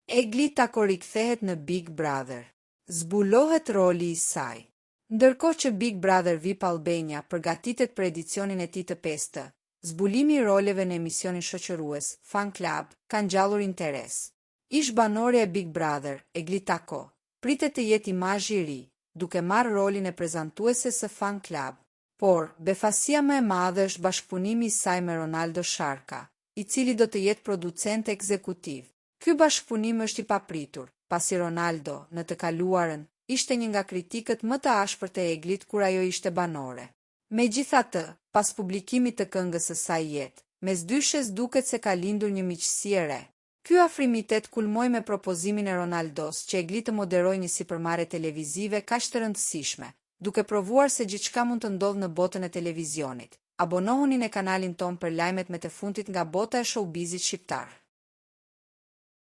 Egli Tako rikthehet në Big Brother, zbulohet roli i saj. Ndërkohë që Big Brother VIP Albania përgatitet për edicionin e tij të pestë, zbulimi i roleve në emisionin shoqërues, Fan Club, ka ngjallur interes. Ish-banorja e Big Brother, Egli Tako, pritet të jetë imazhi i ri, duke marrë rolin e prezantueses së Fan Club. Por, befasia më e madhe është bashkëpunimi i saj me Ronaldo Sharka, i cili do të jetë producent ekzekutiv. Ky bashkëpunim është i papritur, pasi Ronaldo, në të kaluarën, ishte një nga kritikët më të ashpër të Eglit kur ajo ishte banore. Megjithatë, pas publikimit të këngës së saj Jetë, mes dyshes duket se ka lindur një miqësi e re. Ky afrimitet kulmoi me propozimin e Ronaldos që Egli të moderojë një sipërmarrje televizive kaq të rëndësishme, duke provuar se gjithçka mund të ndodhë në botën e televizionit. Abonohuni në kanalin tonë për lajmet me të fundit nga bota e showbizit shqiptar.